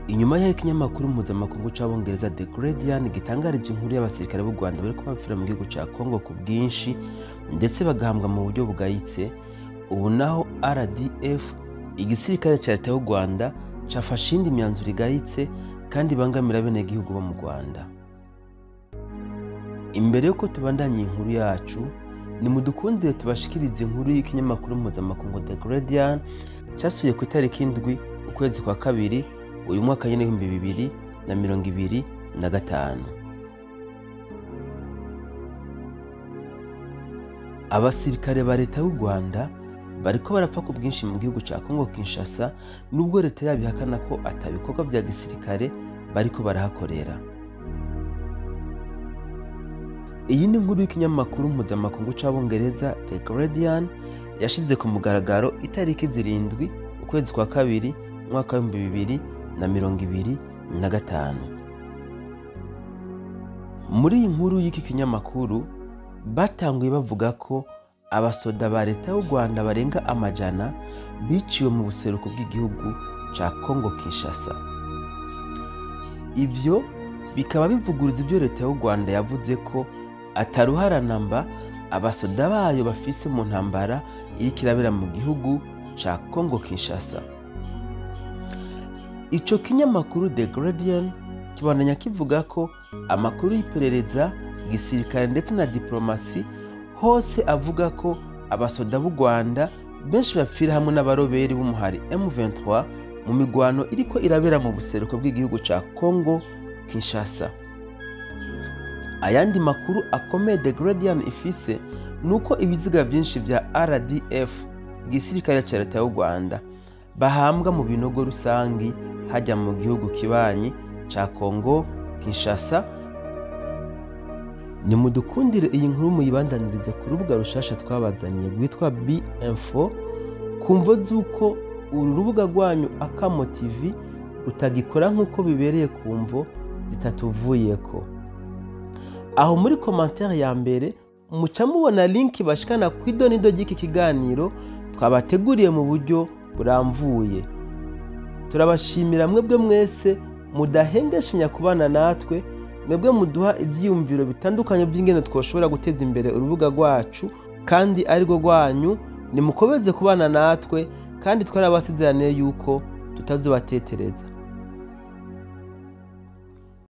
Inyuma y'aho ikinyamakuru mpuzamakungu c'Abongereza The Guardian gitangarije inkuru y'abasirikare b'u Rwanda bariko bapfira mu gihugu ca Congo ku bwinshi ndetse bagahambwa mu buryo bugayitse, ubu naho RDF, igisirikare ca leta y'u Rwanda, cafashe iyindi myanzuro igayitse kandi ibangamira abenegihugu bo mu Rwanda. Imbere yuko tubandanya iyi nkuru yacu, nimudukundire tubashikirize inkuru y'ikinyamakuru mpuzamakungu The Guardian casuye ku itariki 7 ukwezi kwa kabiri uyu mwaka nyene 2025. Abasirikare ba leta y'u Rwanda bariko barapfa ku bwinshi mu gihugu ca Congo Kinshasa, nubwo leta yabo ihakana ko ata bikorwa vya gisirikare bariko barahakorera. Iyi ni inkuru y'ikinyamakuru mpuzamakungu c'Abongereza The Guardian yashize ku mugaragaro itariki 7 ukwezi kwa kabiri umwaka 2025. Muri iyi nkuru y'iki kinyamakuru batanguye bavuga ko abasoda ba leta y'u Rwanda barenga amajana biciwe mu buseruko bw'igihugu ca Congo Kinshasa. Ivyo bikaba bivuguruza ivyo leta y'u Rwanda yavuze ko ataruhara namba abasoda bayo bafise mu ntambara iriko irabera mu gihugu ca Congo Kinshasa. Ico kinyamakuru The Guardian kibandanya kivuga ko amakuru y'iperereza, gisirikare ndetse na diplomasi hose avuga ko abasoda b'u Rwanda benshi bapfira hamwe n'abaroberi b'umuhari M23 mu migwano iriko irabera mu buseruko bw'igihugu ca Congo Kinshasa. Ayandi makuru akomeye The Guardian ifise nuko ibiziga vyinshi vya RDF, igisirikare ca leta y'u Rwanda, bahambwa mu binogo rusangi hajya mu gihugu kibanyi ca Congo Kinshasa. Nimudukundire iyi nkuru muyibandanirize ku rubuga rushasha twabazaniye rwitwa B-Info, ku mvo z'uko uru rubuga rwanyu Akamo TV rutagikora nk'uko bibereye ku mvo zitatuvuyeko. Aho muri commentaire ya mbere muca mubona link bashikana kw'idonido ry'iki kiganiro twabateguriye mu buryo buramvuye. Turabashimira mwebwe mwese mudahengeshanya kubana natwe, mwebwe muduha ivyiyumviro bitandukanye vy'ingene twoshobora guteza imbere urubuga rwacu kandi arirwo rwanyu. Nimukobeze kubana natwe kandi twarabasezeraniye yuko tutazobatetereza.